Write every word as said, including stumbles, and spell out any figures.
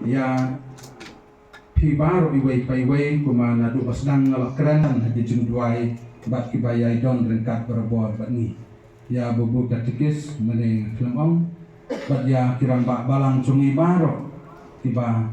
Ïa phi baroh iwei pa iwei, kumba naduh ba sdang nga la kren ha ki jingduwai bad kiba ïai don ryngkat barabor bad ngi. Ïa bubu katekis mynne nga khlem ong, bad ïa ki rangbah balang jong ngi baroh kiba